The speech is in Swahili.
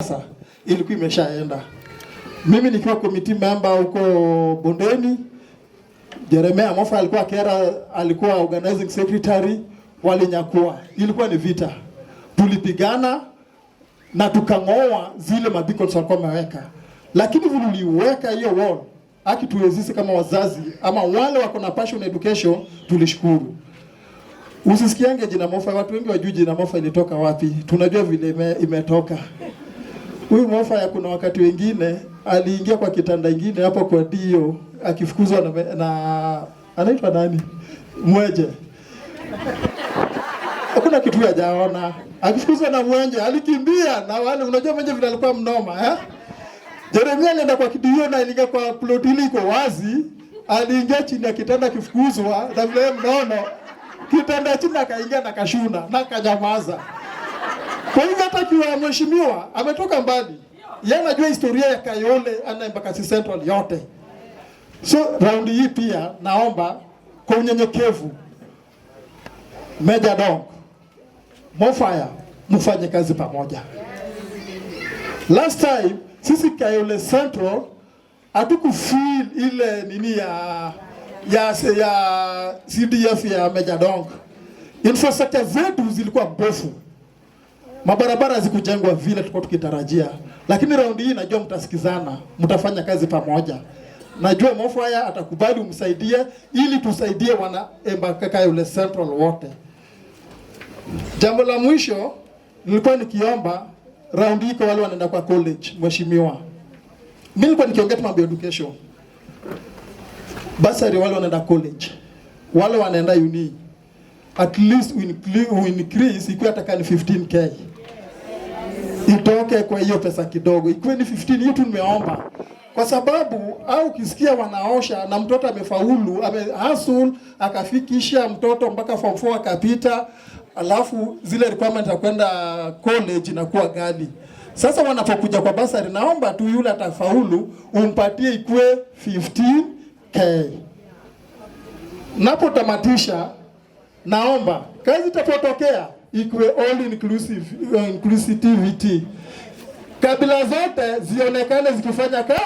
Sasa ilikuwa imeshaenda. Mimi nikiwa committee member huko bondeni, Jeremiah Mofa alikuwa kera, alikuwa organizing secretary, walinyakua. Ilikuwa ni vita, tulipigana na tukang'oa zile mabeacons walikuwa wameweka, lakini vile uliweka hiyo wall, haki tuwezisi kama wazazi ama wale wako na passion education, tulishukuru. Usisikiange jina Mofa, watu wengi wajui jina Mofa ilitoka wapi. Tunajua vile imetoka. Huyu Mofa ya kuna wakati wengine aliingia kwa kitanda ingine hapo kwa Dio akifukuzwa na anaitwa nani? Mweje. Hakuna kitu hajaona. Akifukuzwa na Mwenje alikimbia na wale, unajua Mwenje vile alikuwa mnoma, eh? Jeremia alienda kwa kidio na aliingia kwa plot ile iko wazi, aliingia chini ya kitanda akifukuzwa na vile mnono. Kitanda chini akaingia na kashuna na kanyamaza. Kwa hivyo hata kiwa mheshimiwa ametoka mbali. Yeye anajua historia ya Kayole ana Embakasi Central yote. So raundi hii pia naomba kwa unyenyekevu, Mejja Donk, Mofaya, mfanye kazi pamoja. Last time sisi Kayole Central hatukufeel ile nini ya CDF ya Mejja Donk. Infrastructure zetu zilikuwa mbofu. Mabarabara hazikujengwa vile tulikuwa tukitarajia. Lakini raundi hii najua mtasikizana, mtafanya kazi pamoja. Najua Mofaya atakubali umsaidie ili tusaidie wana Kayole Central wote. Jambo la mwisho nilikuwa nikiomba raundi hii kwa wale wanaenda kwa college, mheshimiwa. Mimi nilikuwa nikiongea tu mambo ya education. Bursary wale wanaenda college, wale wanaenda uni, at least we increase ikuwe hata kama ni 15K. Itoke kwa hiyo pesa kidogo, ikuwe ni 15. Hiyo tu nimeomba, kwa sababu au ukisikia wanaosha na mtoto amefaulu, ame hustle akafikisha mtoto mpaka form 4 akapita, alafu zile requirement ya kwenda college inakuwa ghali. Sasa wanapokuja kwa bursary, naomba tu yule atafaulu umpatie ikue 15K. Napotamatisha, naomba kazi itapotokea ikuwe all inclusive, inclusivity, kabila zote zionekane zikifanya ka